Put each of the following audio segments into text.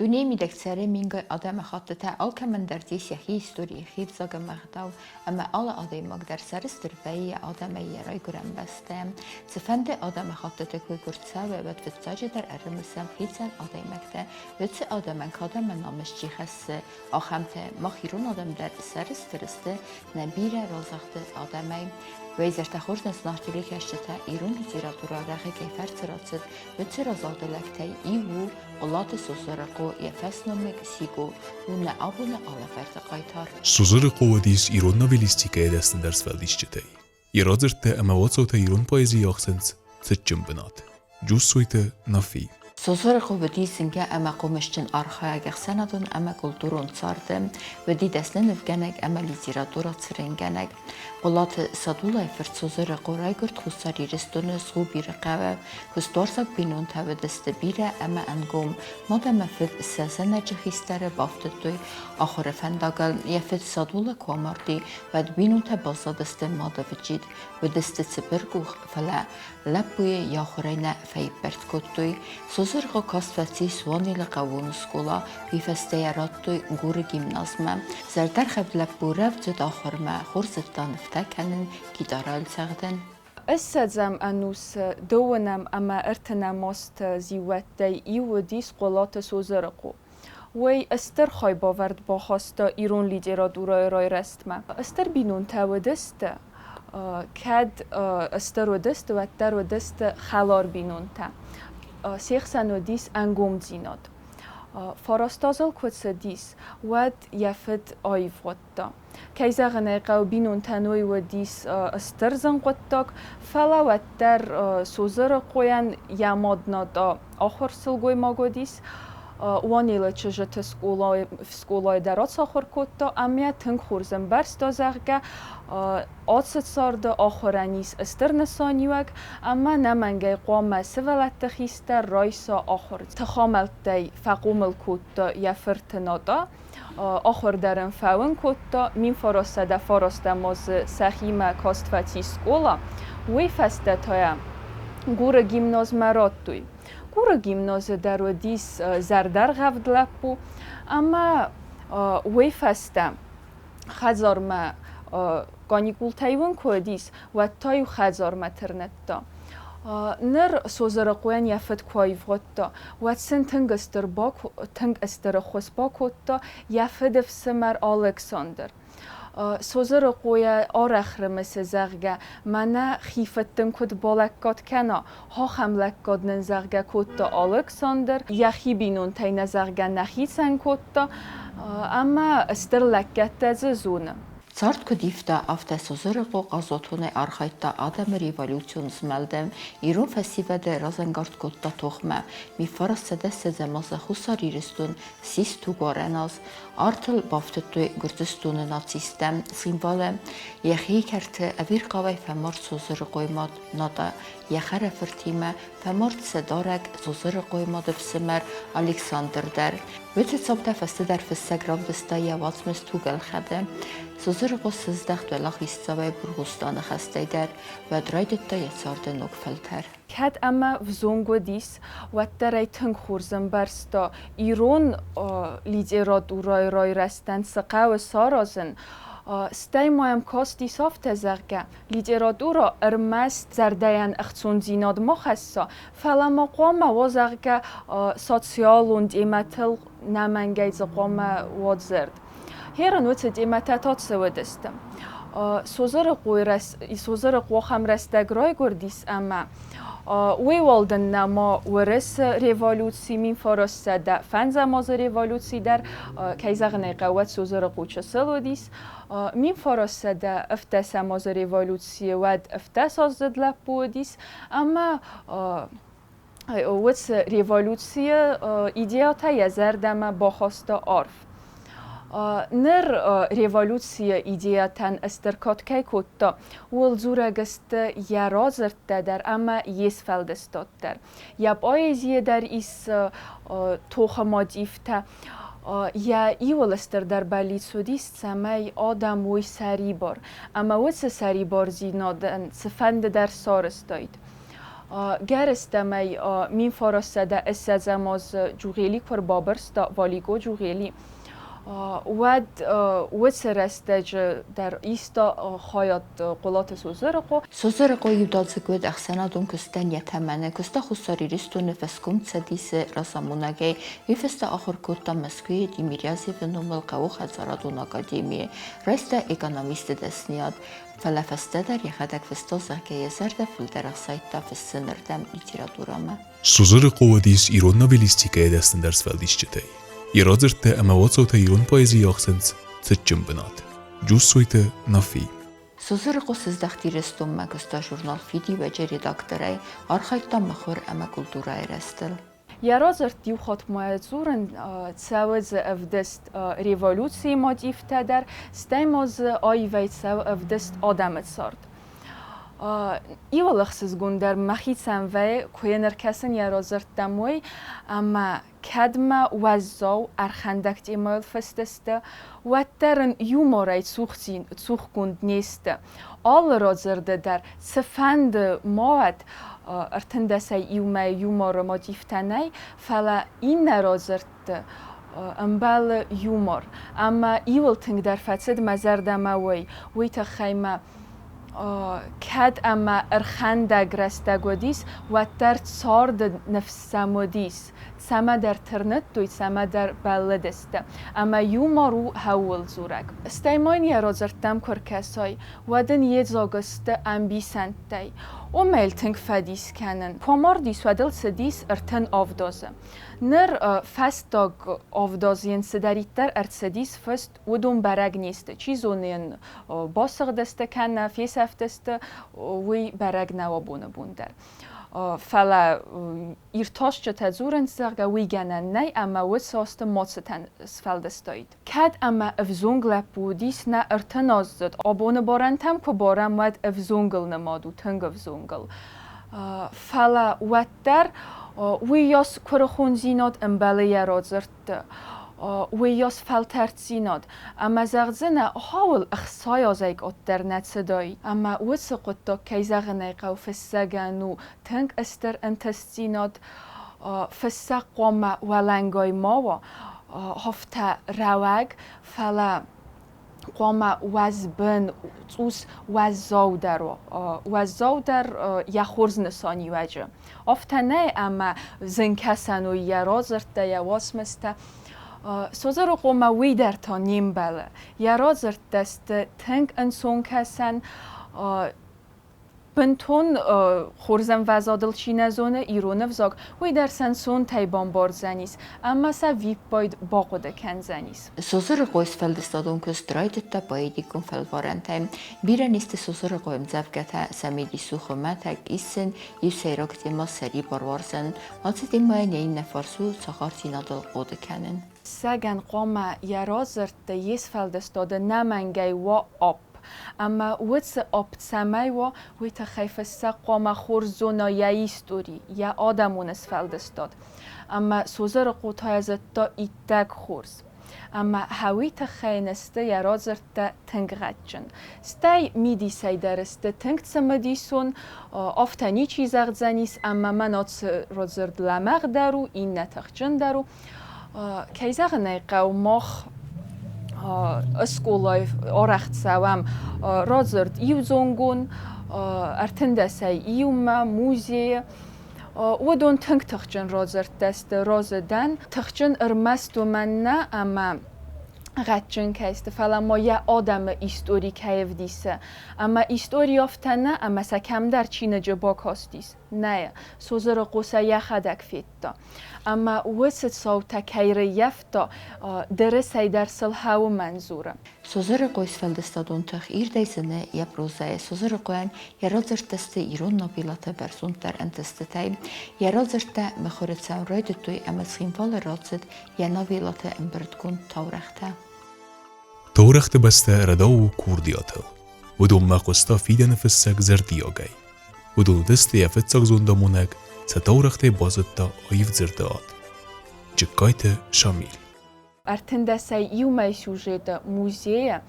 Дунейы мидӕг цӕры мингай адӕмыхӕттытӕ, алкӕмӕн дӕр ис йӕхи истори, йӕхи ӕвзаг ӕмӕ ӕгъдау, ӕмӕ алы адӕймаг дӕр сӕрыстыр вӕййы йӕ адӕмӕй йӕ райгуырӕн бӕстӕйӕ. Цыфӕнды адӕмыхӕттыты кой куы рцӕуы, уӕд фыццаджыдӕр ӕрымысӕм хицӕн адӕймӕгтӕ, уыцы адӕмӕн кад ӕмӕ намыс чи хӕссы, ахӕмтӕ. Мах ирон адӕм дӕр сӕрыстыр сты нӕ бирӕ разагъды адӕмӕй. Уӕ изӕртӕ хорз нӕ зынаргъ телекӕсджытӕ, ирон литературӕ рӕгъы кӕй фӕрцы рацыд, уыцы разагъды лӕгтӕй иу у Хъуылаты Созырыхъо, йӕ фӕсномыг Сиго, у нӕ абоны алӕвӕрды хъайтар. Созырыхъо уыдис ирон новеллистикӕйы дӕсныдӕр сфӕлдисджытӕй. Йӕ радзырдтӕ ӕмӕ уацаутӕ ирон поэзийы ахсынц цытджын бынат. Джуссойты Нафи. Созырыхъо уыди зынгӕ ӕмӕ хъомысджын архайӕг ӕхсӕнадон ӕмӕ культурон царды, уыди дӕсны нывгӕнӕг ӕмӕ литературӕ цыренгӕнӕг. Хъуылаты Садулайы фырт Созырыхъо райгуырд Хуссар Ирыстоны Згъубиры хъӕуы. Куыстуарзаг бинонтӕ уыдысты бирӕ ӕмӕ ӕнгом. Мад ӕмӕ фыд сӕ зӕнӕджы хистӕры бафтыдтой ахуыры фӕндагыл. Йӕ фыд Садула куы амарди, уӕд бинонтӕ баззадысты мады вджид. Уыдысты цыбыркъух, фӕлӕ лӕппуйы йӕ ахуырӕй нӕ фӕиппӕрд кодтой. Созырыхъо каст фӕцис Уанелы хъӕууон скъола, уый фӕстӕ йӕ радтой Гуры гимназмӕ. Зӕрдӕргъӕвд лӕппу рӕвдз уыд ахуырмӕ, хорз зыдта нывтӕ кӕнын, гитарӕйыл цӕгъдын. Ссӕдзӕм ӕнусы дыууынӕм ӕмӕ ӕртынӕм азты зиууӕттӕй иу уыдис Хъуылаты Созырыхъо. Уый стыр хайбавӕрд бахаста ирон литературӕйы райрӕзтмӕ. Стыр бинонтӕ уыдысты, кӕд стыр уыдысты, уӕддӕр уыдысты хӕлар бинонтӕ. Се хсӕн уыдис ӕнгомдзинад. Фарастазыл куы цыдис, уӕд йӕ фыд аивгъуыдта. Кӕй зӕгъын ӕй хъӕуы, бинонтӕн уый уыдис стыр зын хъуыддаг, фӕлӕ уӕддӕр Созырыхъойӕн йӕ мад Ната ахуыр сылгоймаг уыдис. Уанелы чызджыты скъолайы дӕр ацахуыр кодта ӕмӕ тынг хорз ӕмбӕрста, зӕгъгӕ, ацы царды ахуырӕн ис стыр нысаниуӕг ӕмӕ ӕнӕмӕнгӕй хъуамӕ сывӕллӕтты хистӕр райса ахуыр. Тыхамӕлттӕй фӕхъомыл кодта йӕ фырты Ната. Ахуыр дӕр ын фӕуын кодта, 1909 азы сӕхимӕ каст фӕци скъола, уый фӕстӕ та йӕ Гуры гимназмӕ радтой. Гуры гимназы дӕр уыдис зӕрдӕргъӕвд лӕппу ӕмӕ уый фӕстӕ хӕдзармӕ каникултӕ-иу ын куы уыдис, уӕд та-иу хӕдзармӕ тырныдта. Ныр Созырыхъойӕн йӕ фыд куы аивгъуыдта, уӕд сын тынг стыр тынг стыр ӕххуыс бакодта йӕ фыды фсымӕр Алыксандр. Созырыхъойӕ арӕх рымысы, зӕгъгӕ, мӕнӕ хи фыд дын куыд балӕггад кӕна, ахӕм лӕггад нын, зӕгъгӕ, кодта Алыксандр. Йӕхи бинонтӕй нӕ, зӕгъгӕ, нӕ хицӕн кодта ӕмӕ стыр лӕггӕдтӕ дзы зоны. Цард куыд ивта, афтӕ Созырыхъо хъазуатонӕй архайдта адӕмы революцион змӕлды, ирон фӕсивӕды разӕнгард кодта тохмӕ. 1920 азы Хуссар Ирыстон ссис тугуарӕн аз. Артыл бафтыдтой Гуырдзыстоны нацисттӕ. Цхинвалы йӕхи кӕрты ӕвирхъауӕй фӕмард Созырыхъойы мад Ната йӕ хӕрӕфыртимӕ, фӕмард сӕ дарӕг Созырыхъойы мады фсымӕр Александр дӕр. Уыцы цаутӕ фӕстӕдӕр фыссӕг равдыста йӕ уацмыс Тугӕлхӕды. Созырыхъо сыздӕхт уӕлахиздзауӕй Бургъустаны хӕстӕй дӕр, уӕд райдыдта йӕ царды ног фӕлтӕр. Кӕд ӕмӕ взонг уыдис, уӕддӕр ӕй тынг хорз ӕмбӕрста, ирон литературӕйы райрӕзтӕн цы хъӕуы саразын. Стӕй ма йӕм кастис афтӕ, зӕгъгӕ, литературӕ ӕрмӕст зӕрдӕйӕн ӕхцондзинад ма хӕсса, фӕлӕ ма хъуамӕ уа, зӕгъгӕ, социалон темӕтыл нӕмӕнгӕй дзы хъуамӕ уа дзырд. Херын уыцы темӕтӕ та цы уыдысты? Созырыхъо ахӕм рӕстӕг райгуырдис ӕмӕ уый уал дын нӕма Уырысы революци 1905 азы революци дӕр, кӕй зӕгъын ӕй хъӕуы, уӕд Созырыхъо чысыл уыдис. 1917 азы революцийы уӕд ӕвддӕсаздзыд лӕппу уыдис ӕмӕ уыцы революцийы идеятӕ йӕ зӕрдӕмӕ бахаста арф. Ныр революцийы идеятӕн стыр кад кӕй кодта, ууыл дзурӕг сты йӕ радзырдтӕ дӕр ӕмӕ йе сфӕлдыстад дӕр. Йӕ поэзийы дӕр ис тохы мотивтӕ. Йӕ иуыл стырдӕр бӕллиц уыдис, цӕмӕй адӕм уой сӕрибар, ӕмӕ уыцы сӕрибардзинадӕн цыфӕнды дӕр сарӕзтаид. Гӕрӕстӕмӕй 1920 аз Джугъели куы ӕрбабырста, Валико Джугъели, уӕд уыцы рӕстӕджы дӕр иста хайад Хъулаты Созырыхъо. Созырыхъо иудадзыг уыд ӕхсӕнадон куыстӕн йӕ тӕмӕны, куыста Хуссар Ирыстоны фӕскомцӕдисы разамонӕгӕй, уый фӕстӕ ахуыр кодта Мӕскуыйы Тимирязевы номыл хъӕуыхӕдзарадон академийы, райста экономисты дӕсныйад. Фӕлӕ фӕстӕдӕр йӕхӕдӕг фыста, зӕгъгӕ, йӕ зӕрдӕ фылдӕр ӕхсайдта фыссынырдӕм литературӕмӕ. Созырыхъо уыдис ирон новеллистикӕйы дӕсныдӕр сфӕлдисджытӕй. Йӕ радзырдтӕ ӕмӕ уацаутӕ ирон поэзийы ахсынц цытджын бынат. Джуссойты Нафи. Созырыхъо сыздӕхт Ирыстонмӕ, куыста журнал Фидиуӕджы редакторӕй, архайдта мыхуыр ӕмӕ культурӕйы рӕзтыл. Йӕ радзырд иу хатт ма дзурын цӕуы дзы ӕвдыст революцийы мотивтӕ дӕр, стӕй ма дзы аивӕй цӕуы ӕвдыст адӕмы цард. Иуыл ӕхсызгондӕр мӕхицӕн вӕййы, куы йын ӕркӕсын йӕ радзырдтӕм, уый, ӕмӕ кӕдмӕ уӕззау ӕрхӕндӕг темӕйыл фыст сты, уӕддӕр ын юморӕй цухгонд не сты. Алы радзырды дӕр цыфӕнды ма уӕд, ӕртындӕсӕй иумӕ юморы мотивтӕ нӕй, фӕлӕ иннӕ радзырдты ӕмбӕлы юмор. Ӕмӕ иуыл тынгдӕр фӕцыд мӕ зӕрдӕмӕ уый. Уый тыххӕй мӕ кӕд ӕмӕ ӕрхӕндӕг рӕстӕг уыдис, уӕддӕр царды ныфс сӕм уыдис. Цӕмӕдӕр тырныдтой, цӕмӕдӕр бӕллыдысты. Ӕмӕ юмор у хӕууыл дзурӕг. Стӕй ма йын йӕ радзырдтӕм куы ркӕсай, уӕд ын йедзаг сты ӕмбисӕндтӕй. Уымӕ йыл тынг фӕдис кӕнын. Куы амардис, уӕд ыл цыдис 37 азы. Ныр фӕстаг авд азы йын цыдӕриддӕр ӕрцыдис фыст, уыдон бӕрӕг не сты. Чи зоны йын басыгъдысты кӕнӕ фесӕфтысты, уый бӕрӕг нӕу абоны бон дӕр. Фӕлӕ иртасджытӕ дзурынц, зӕгъгӕ, уый гӕнӕн нӕй ӕмӕ уыцы азты моцытӕн сфӕлдыстаид. Кӕд ӕмӕ ӕвзонг лӕппу уыдис нӕ ӕртыназдзыд, абоны барӕнтӕм куы барӕм, уӕд ӕвзонгыл нымад у, тынг ӕвзонгыл. Фӕлӕ уӕддӕр уыйас куырыхондзинад ӕмбӕлы йӕ радзырдты, уыйас фӕлтӕрддзинад. Ӕмӕ зӕгъдзынӕ, хауыл 60 азӕй къаддӕр нӕ цыдаид. Ӕмӕ уыцы хъуыддаг, кӕй зӕгъын ӕй хъӕуы, фыссӕгӕн у тынг стыр ӕнтыстдзинад. Фыссӕг хъуамӕ уӕлӕнгай ма уа, афтӕ рӕуӕг, фӕлӕ хъуамӕ уӕзбын, цъус уӕззаудӕр уа, уӕззаудӕр йӕ хорз нысаниуӕджы. Афтӕ нӕй, ӕмӕ зын кӕсӕн у йӕ радзырдтӕ, йӕ уацмыстӕ. Созырыхъомӕ уый дӕр та не мбӕлы. Йӕ радзырдтӕ сты тынг ӕнцон кӕсӕн, Бынтон хорз ӕмвӕзадыл чи нӕ зоны ирон ӕвзаг, уый дӕр сӕ ӕнцонтӕй бамбардзӕнис ӕмӕ сӕ виппайд бахъуыды кӕндзӕнис. Созырыхъойы сфӕлдыстадон куыст райдыдта поэтикон фӕлварӕнтӕй. Бирӕ низты Созырыхъойы ӕмдзӕвгӕтӕ сӕ мидис у хуымӕтӕг, иссын, иу сӕйраг темӕ сӕрибар уарзын. Ацы темӕйӕн йӕ иннӕ фарс у цагъардзинадыл хъуыды кӕнын. Сӕгӕн хъуамӕ йӕ радзырдты йе сфӕлдыстады нӕмӕнгӕй уа апп. Ӕмӕ уыцы апп цӕмӕй уа, уый тыххӕй фыссӕг хъуамӕ хорз зона йӕ истори, йӕ адӕмон сфӕлдыстад. Ӕмӕ Созырыхъо та зыдта иттӕг хорз. Ӕмӕ уый тыххӕй йын сты йӕ радзырдтӕ тынг гъӕдджын. Стӕй мидисӕй дӕр сты тынг цымыдисон, афтӕ ничи зӕгъдзӕнис, ӕмӕ мӕн ацы радзырд лӕмӕгъдӕр у, иннӕ тыхджындӕр у. Кӕй зӕгъын ӕй хъӕуы, мах скъолайы арӕх цӕуӕм радзырд иудзонгон, ӕртындӕсӕй иумӕ, музейы. Уыдон тынг тыхджын радзырдтӕ сты, разы дӕн. Тыхджын ӕрмӕст уымӕн нӕ, ӕмӕ гъӕдджын кӕй сты, фӕлӕ ма йӕ адӕмы истори кӕй ӕвдисы. Ӕмӕ истори афтӕ нӕ, ӕмӕ сӕ кӕмдӕр чиныджы бакастис. Нӕ, Созырыхъо сӕ йӕхӕдӕг федта. Ӕмӕ уыцы цаутӕ кӕй рыййӕфта, дырысӕй дӕр сыл хӕуымӕн дзуры. Созырыхъойы сфӕлдыстадон тых ирдӕй зыны йӕ прозӕйы. Созырыхъойӕн йӕ радзырдтӕ сты ирон новеллӕты бӕрзонддӕр ӕнтыстытӕй. Йӕ радзырдтӕ мыхуыры цӕуын райдыдтой ӕмӕ Цхинвалы рацыд йӕ новеллӕты ӕмбырдгонд таурӕгътӕ. Таурӕгъты бӕстӕ рӕдау у курдиатыл. Уыдонмӕ хъуыста фидӕны фыссӕг зӕрдиагӕй. Уыдон уыдысты йӕ фыццаг зондамонӕг, сӕ таурӕгътӕй базыдта аив дзырды ад. Джыккайты Шамил. Ӕртындӕсӕй иумӕ сюжеты музейы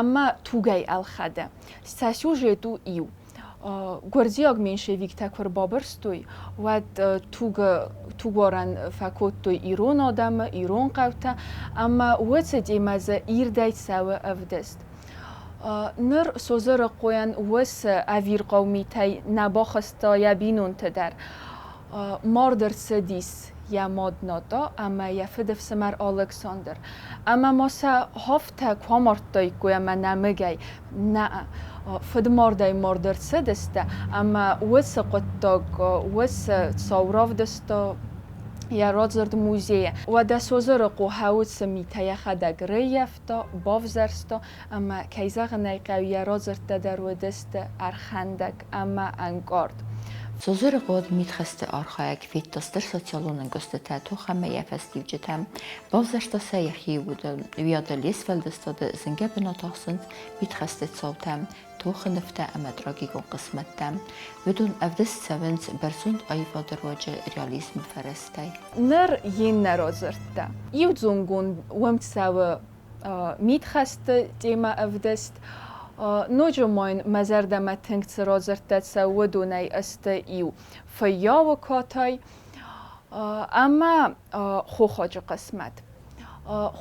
ӕмӕ тугӕй ӕлхӕды. Сӕ сюжет у иу. Гуырдзиаг меньшевиктӕ куы ӕрбабырстой, уӕд тугуарӕн фӕкодтой ирон адӕмы, ирон хъӕутӕ, ӕмӕ уыцы темӕ дзы ирдӕй цӕуы ӕвдыст. Ныр Созырыхъойӕн уыцы ӕвирхъау митӕй нӕ бахызта йӕ бинонты дӕр. Мард ӕрцыдис йӕ мад Ната ӕмӕ йӕ фыдыфсымӕр Алыксандр. Ӕмӕ ма сӕ афтӕ куы амардтаиккой ӕмӕ нӕмыгӕй нӕ фыдмардӕй мард ӕрцыдысты, ӕмӕ уыцы хъуыддаг, уыцы цау равдыста йӕ радзырд музейы. Уӕдӕ Созырыхъо уыцы митӕ йӕхӕдӕг рыййӕфта, бавзӕрста, ӕмӕ, кӕй зӕгъын ӕй хъӕуы, йӕ радзырдтӕ дӕр уыдысты ӕрхӕндӕг ӕмӕ ӕнкъард. Созырыхъо мидхӕсты архайӕг федта стыр социалон ӕнгуыстытӕ тох ӕмӕ йӕ фӕстиуджытӕ, бавзӕрста сӕ йӕхи удыл. Уыйадыл йе сфӕлдыстады зынгӕ бынат ахсынц мидхӕсты цаутӕ, тохы нывтӕ ӕмӕ трагикон хъысмӕттӕ. Уыдон ӕвдыст цӕуынц бӕрзонд аивады руаджы реализмы фӕрӕзтӕй. Ныр йе ннӕ радзырдтӕ. Иудзонгон уӕм цӕуы мидхӕсты темӕ ӕвдыст. Ноджы ма йын мӕ зӕрдӕмӕ тынг цы радзырдтӕ цӕуы, уыдонӕй сты иу Фыййауы катай ӕмӕ Хохаджы хъысмӕт.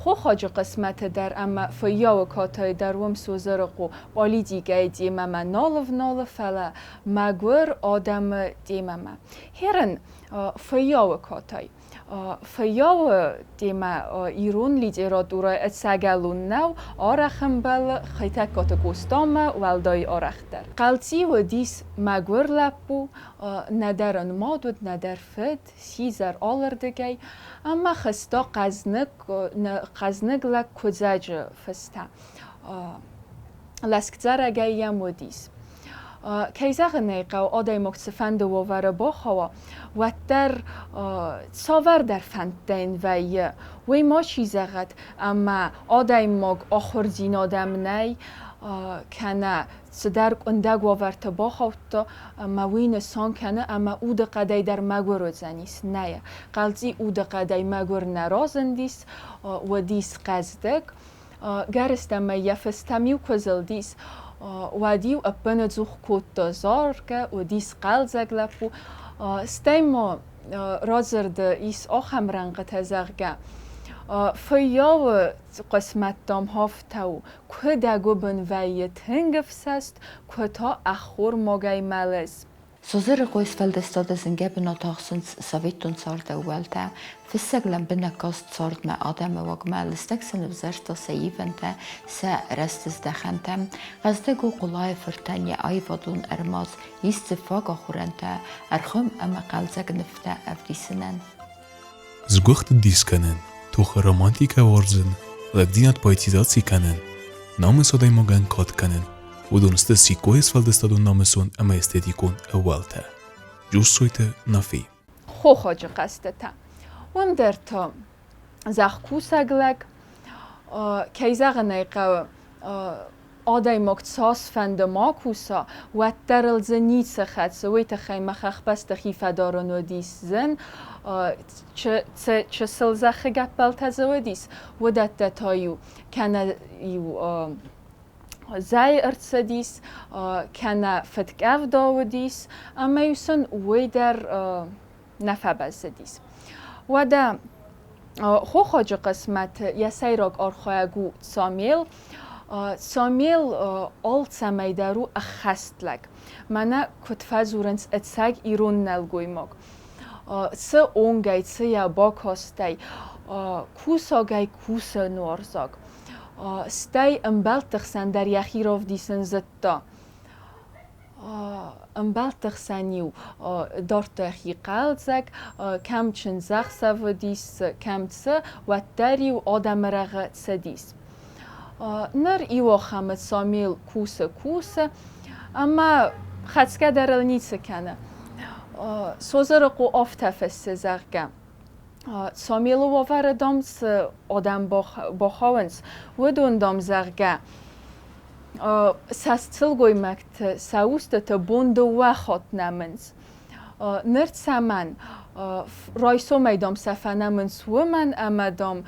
Хохаджы хъысмӕты дӕр ӕмӕ фыййауы катайы дӕр уым Созырыхъо политикӕйы темӕмӕ нал ӕвналы, фӕлӕ мӕгуыр адӕмы темӕмӕ. Херын фыййауы катай. Фыййауы темӕ ирон литературӕйы ӕцӕгӕлон нӕу, арӕх ӕмбӕлы Хетӕгкаты Къостамӕ уӕлдай арӕхдӕр. Хъӕлци уыдис мӕгуыр лӕппу, нӕдӕр ын мад уыд, нӕдӕр фыд, сидзӕр алырдыгӕй, ӕмӕ хызта хъӕзныг, хъӕзныг лӕг Куыдзӕджы фыстӕ. Лӕскъдзӕрӕгӕй йӕм уыдис. Кӕй зӕгъын ӕй хъӕуы, адӕймаг цыфӕнды уавӕры бахауа, уӕддӕр цавӕрдӕр фӕндтӕ йын вӕййы. Уый мачи зӕгъӕд, ӕмӕ адӕймаг ахуырдзинад ӕм нӕй, кӕнӕ цыдӕр къуындӕг уавӕрты бахаудта, ӕмӕ уый нысан кӕны, ӕмӕ удыхъӕдӕй дӕр мӕгуыр уыдзӕнис. Нӕ, Хъӕлци удыхъӕдӕй мӕгуыр нӕ разындис, уыдис хъӕздыг. Гӕрыстӕмӕ йӕ фыстӕм-иу куы зылдис, уӕд-иу ӕппынӕдзух кодта заргӕ, уыдис хъӕлдзӕг лӕппу. Стӕй ма радзырды ис ахӕм рӕнхъытӕ, зӕгъгӕ, фыййауы хъысмӕт, дам, афтӕ у, куы дӕ гуыбын вӕййы тынг ӕфсӕст, куы та ӕххормагӕй мӕлыс. Созырыхъойы сфӕлдыстады зынгӕ бынат ахсынц советон цардӕууӕлтӕ, фыссӕг лӕмбынӕг каст цардмӕ, адӕмы уагмӕ, лыстӕг сын ӕвзӕрста сӕ ивӕнтӕ, сӕ рӕстыздӕхӕнтӕ. Хъӕздыг у Хъуылайы фыртӕн йӕ аивадон ӕрмадз, ис дзы фаг ахорӕнтӕ, ӕрхуым ӕмӕ хъӕлдзӕг нывтӕ ӕвдисынӕн. Сгуыхт дис кӕнын, тохы романтикӕ уарзын, лӕгдзинад поэтизаци кӕнын, намыс адӕймагӕн кад кӕнын, уыдон сты Сикъойы сфӕлдыстадон намысон ӕмӕ эстетикон ӕууӕлтӕ. Джуссойты Нафи. Хохаджы хъӕстытӕ. Уым дӕр та зӕхкусӕг лӕг, кӕй зӕгъын ӕй хъӕуы, адӕймаг цасфӕнды ма куса, уӕддӕр ыл дзы ницы хӕцы, уый тыххӕй мӕ хӕхбӕсты хи фӕдарын уыдис зын, чысыл зӕххы гӕппӕлтӕ дзы уыдис, уыдӕттӕ та-иу кӕнӕ-иу зӕй ӕрцыдис, кӕнӕ фыдкъӕвда уыдис, ӕмӕ-иу сын уый дӕр нӕ фӕбӕззыдис. Уӕдӕ хохаджы хъысмӕт йӕ сӕйраг архайӕг у Цамел. Цамел алцӕмӕй дӕр у ӕххӕст лӕг. Мӕнӕ куыд фӕдзурынц ӕцӕг ирон нӕлгоймаг. Цы онгӕй, цы йӕ бакастӕй, кусагӕй кусынуарзаг. Стӕй ӕмбӕлтты хсӕн дӕр йӕхи равдисын зыдта. Ӕмбӕлтты хсӕн-иу дардта йӕхи хъӕлдзӕг, кӕм чындзӕхсӕв уыдис, кӕм цы, уӕддӕр-иу адӕмы рӕгъы цыдис. Ныр иуахӕмы Цамел кусы-кусы, ӕмӕ хӕцгӕ дӕр ыл ницы кӕны. Созырыхъо афтӕ фыссы, зӕгъгӕ, Цамелы уавӕры, дам, цы адӕм бахауынц, уыдон, дам, зӕгъгӕ, сӕ сылгоймӕгты, сӕ устыты бон дыууӕ хатт нӕмынц. Ныр цӕмӕн? Райсомӕй, дам, сӕ фӕнӕмынц уымӕн, ӕмӕ, дам,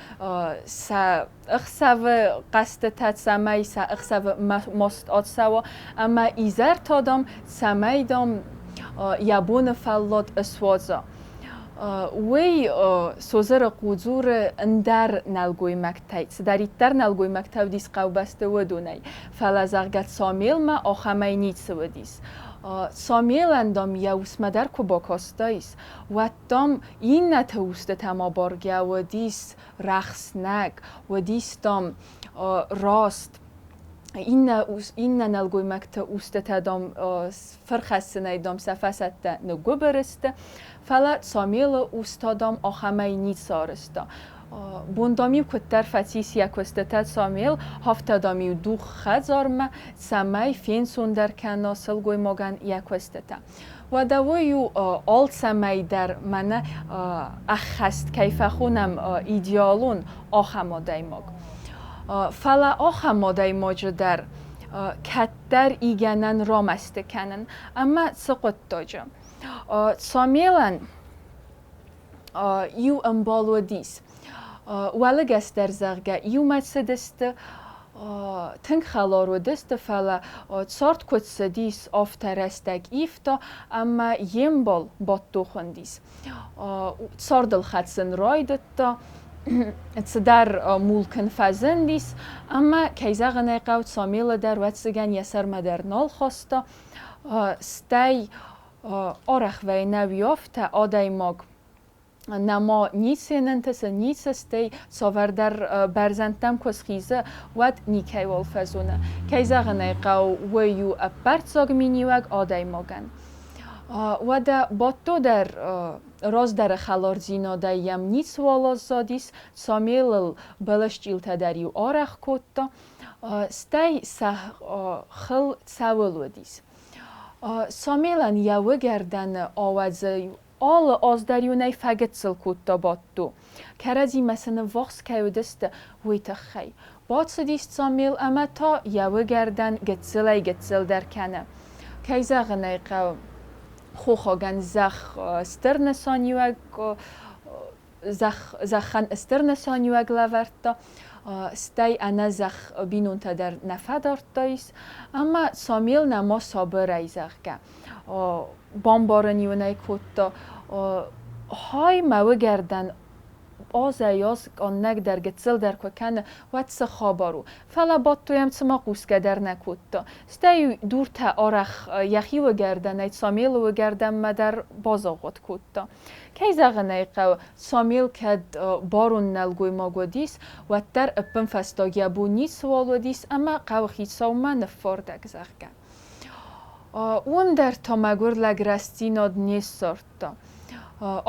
сӕ ӕхсӕвы хъӕстытӕ, цӕмӕй сӕ ӕхсӕвы маст ацӕуа, ӕмӕ изӕр та, дам, цӕмӕй, дам, йӕ боны фӕллад ысуадза. Уый Созырыхъо дзуры ӕндӕр нӕлгоймӕгтӕй, цыдӕриддӕр нӕлгоймӕгтӕ уыдис хъӕубӕсты, уыдонӕй. Фӕлӕ, зӕгъгӕ, Цамелмӕ ахӕмӕй ницы уыдис. Цамелӕн, дам, йӕ усмӕ дӕр куы бакастаис, уӕд, дам, иннӕты устытӕм абаргӕ уыдис рӕхснӕг, уыдис, дам, раст. Иннӕ нӕлгоймӕгты устытӕ, дам, фырхӕссынӕй, дам, сӕ фӕсӕттӕ ныггуыбыр сты, фӕлӕ Цамелы ус та, дам, ахӕмӕй ницы арӕзта. Бон, дам-иу куыддӕр фӕцис йӕ куыстытӕ Цамел, афтӕ, дам-иу дугъ хӕдзармӕ, цӕмӕй фенцондӕр кӕна сылгоймагӕн йӕ куыстытӕ. Уӕдӕ уый у алцӕмӕй дӕр мӕнӕ ӕххӕст кӕй фӕхонӕм идеалон ахӕм адӕймаг. Фӕлӕ ахӕм адӕймаджы дӕр кӕддӕр игӕнӕн рамӕсты кӕнын ӕмӕ цы хъуыддаджы. Цамелӕн иу ӕмбал уыдис. Уӕлыгӕс дӕр, зӕгъгӕ, иумӕ цыдысты, тынг хӕлар уыдысты, фӕлӕ цард куыд цыдис, афтӕ рӕстӕг ивта ӕмӕ йе мбал Батто хуындис. Цардыл хӕцын райдыдта, цыдӕр мулк ын фӕзындис ӕмӕ, кӕй зӕгъын ӕй хъӕуы, Цамелы дӕр, ӕвӕццӕгӕн, йӕ сӕрмӕ дӕр нал хаста. Стӕй арӕх вӕййы нӕ уый афтӕ, адӕймаг нӕма ницы нынтысы, ницы, стӕй цавӕрдӕр бӕрзӕндтӕм куы схизы, уӕд никӕйуал фӕзоны. Кӕй зӕгъын ӕй хъӕуы, уый у ӕппӕрццаг миниуӕг адӕймагӕн. Уӕдӕ Батто дӕр раздӕры хӕлардзинадӕй йӕм ницыуал аззадис, Цамелыл былысчъилтӕ дӕр-иу арӕх кодта, стӕй сӕ хыл цӕуыл уыдис. Цамелӕн йӕ уыгӕрдӕны ауӕдзы алы аз дӕр-иу нӕй фӕгыццыл кодта Батто, кӕрӕдзимӕ сын ӕввахс кӕй уыдысты, уый тыххӕй. Бацыдис Цамел ӕмӕ та йӕ уыгӕрдӕн гыццылӕй-гыццылдӕр кӕны. Кӕй зӕгъын ӕй хъӕуы, хохагӕн зӕхх стыр нысаниуӕг зӕххӕн стыр нысаниуӕг лӕвӕрдта, стӕй ӕнӕ зӕхх бинонтӕ дӕр нӕ фӕдардтаис, ӕмӕ Цамел нӕма сабырӕй, зӕгъгӕ, бамбарын-иу ын ӕй кодта, хай мӕ уыгӕрдӕн азӕй-аз къаннӕгдӕр, гыццылдӕр куы кӕны, уӕд цы хабар у? Фӕлӕ Батто йӕм цыма хъусгӕ дӕр нӕ кодта. Стӕй дуртӕ арӕх йӕхи уыгӕрдӕнӕй Цамелы уыгӕрдӕнмӕ дӕр базагъуыт кодта. Кӕй зӕгъын ӕй хъӕуы, Цамел кӕд барон нӕлгоймаг уыдис, уӕддӕр ӕппынфӕстаг йӕ бон ницыуал уыдис ӕмӕ хъӕуыхицаумӕ ныффардӕг, зӕгъгӕ. Уым дӕр та мӕгуыр лӕг рӕстдзинад не ссардта.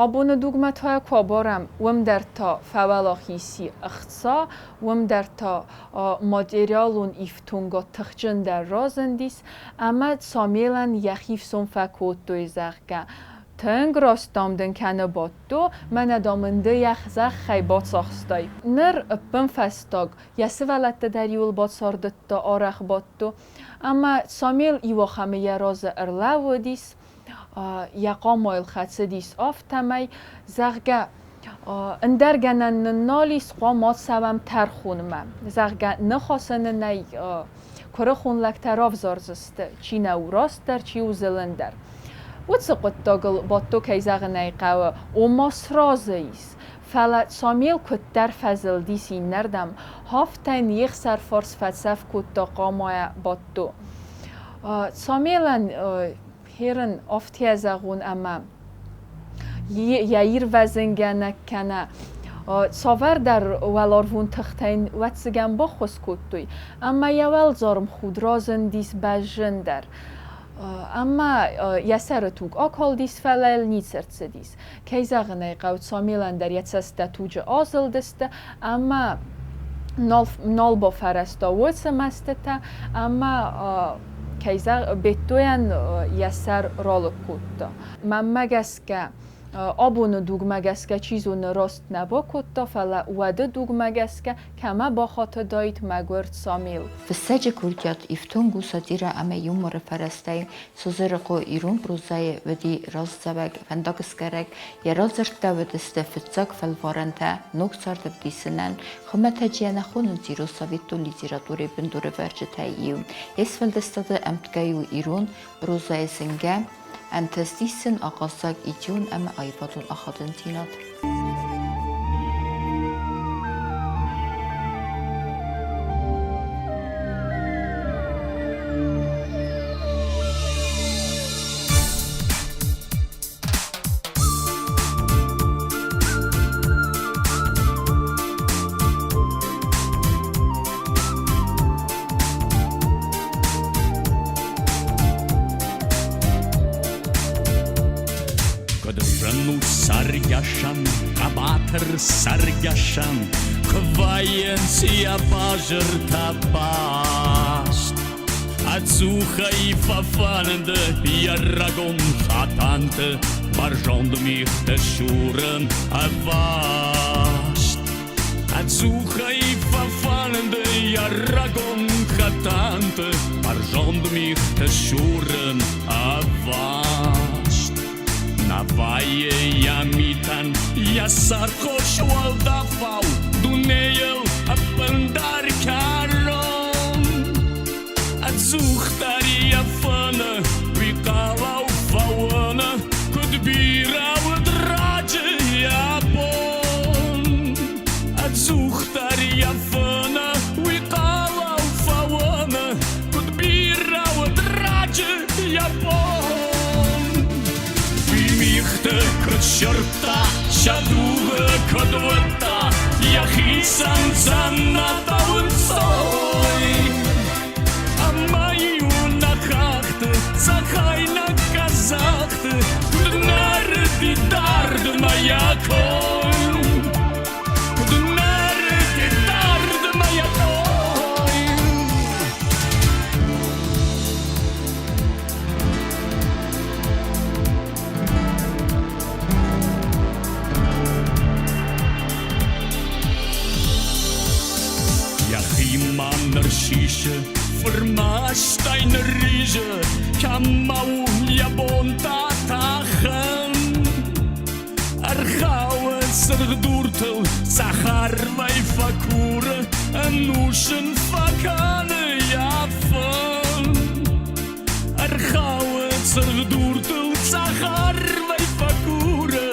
Абоны дугмӕ та йӕ куы абарӕм, уым дӕр та фӕуӕлахиз и ӕхца, уым дӕр та материалон ифтонгад тыхджындӕр разындис ӕмӕ Цамелӕн йӕхи фсон фӕкодтой, зӕгъгӕ, Тынг раст, дам, дын кӕны Батто, мӕнӕ, дам, ын ды йӕ зӕххӕй бацахстай. Ныр, ӕппынфӕстаг, йӕ сывӕллӕтты дӕр иуыл бацардыдта арӕх Батто, ӕмӕ Цамел иуахӕмы йӕ разы ӕрлӕууыдис, йӕ хъамайыл хӕцыдис афтӕмӕй, зӕгъгӕ, ӕндӕр гӕнӕн нын нал ис, хъуамӕ ацӕуӕм тӕрхонмӕ, зӕгъгӕ, ныхасы нын ӕй куырыхон лӕгтӕ равзардзысты, чи нӕ у растдӕр, чи у зылындӕр. Уыцы хъуыддагыл Батто, кӕй зӕгъын ӕй хъӕуы, ома сразы ис. Фӕлӕ Цамел куыддӕр фӕзылдис иннӕрдӕм, афтӕ йын йе хсӕрфарс фӕцӕф кодта хъамайӕ Батто. Цамелӕн херын афтӕ зӕгъон ӕмӕ йӕ ирвӕзынгӕнӕг кӕнӕ цавӕрдӕр уӕларвон тыхтӕ йын ӕвӕццӕгӕн баххуыс кодтой, ӕмӕ йӕ уӕлдзарм худ разындис бӕзджындӕр. Ӕмӕ йӕ сӕры туг акалдис, фӕлӕ йыл ницы ӕрцыдис. Кӕй зӕгъын ӕй хъӕуы, Цамелӕн дӕр йӕ цӕстытӕ туджы азылдысты ӕмӕ нал бафӕрӕзта уыцы мӕстытӕ ӕмӕ кӕй зӕгъ, Беттойӕн йӕ сӕр ралыг кодта. Мӕнмӕ гӕсгӕ, Абоны дугмӕ гӕсгӕ чи зоны раст нӕ бакодта, фӕлӕ уӕды дугмӕ гӕсгӕ кӕмӕ бахатыдаид мӕгуыр Цамел. Фыссӕджы курдиат ифтонг у сатирӕ ӕмӕ юморы фӕрӕзтӕй. Созырыхъо ирон прозӕйы уыди раздзӕуӕг, фӕндагсгарӕг, йӕ радзырдтӕ уыдысты фыццаг фӕлварӕнтӕ ног цард ӕвдисынӕн, хуымӕтӕджы йӕ нӕ хонынц ирон советон литературӕйы бындурӕвӕрджытӕй иу. Йе сфӕлдыстады ӕмткӕй у ирон прозӕйы зынгӕ ӕнтыстис сын ахъаззаг идеон ӕмӕ аивадон ахадындзинад. Куыд зын у цӕргӕсӕн, хъӕбатыр цӕргӕсӕн, куы вӕййынц йӕ базыртӕ баст. Ӕдзухӕй фӕфӕнды йӕ рагон хӕтӕнты бӕрзонд мигъты сурын ӕваст. Ӕдзухӕй фӕфӕнды йӕ рагон хӕтӕнты бӕрзонд мигъты сурын ӕваст. Нӕ вӕййы йӕ митӕн йӕ сӕрхос уӕлдӕфау дунейыл ӕппындӕр кӕрон. Ӕдзухдӕр йӕ фӕны уый хъалау фӕуыны, куыд бирӕ уыд раджы йӕ бон. Ӕдзухдӕр йӕ фӕны уый хъалау фӕуыны, куыд бирӕ уыд раджы йӕ бон. Уый мигъты куыд сырдта, сӕ дугъы куыд уыдта, йӕхицӕн дзӕнӕтау ӕнцой. Ӕмӕ-иу нӕ хӕхты, цӕхӕйнаг къӕдзӕхты куыд нӕрыди дардмӕ йӕ кой. Куыд нӕрыди дардмӕ йӕ кой. Йӕхимӕ ныр сисы, фырмӕстӕй нырризы, кӕм ма у йӕ бон та тӕхын. Ӕрхауы цыргъ дуртыл, цӕхӕрмӕй фӕкуры, ӕнусын фӕкӕны йӕ фын. Ӕрхауы цыргъ дуртыл, цӕхӕрмӕй фӕкуры,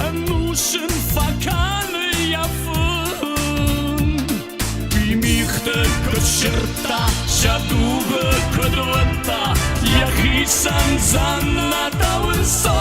ӕнусын фӕкӕны йӕ фын. Уый мигъты куыд сырдта, сӕ дугъы куыд уыдта, йӕхицӕн дзӕнӕтау ӕнцой.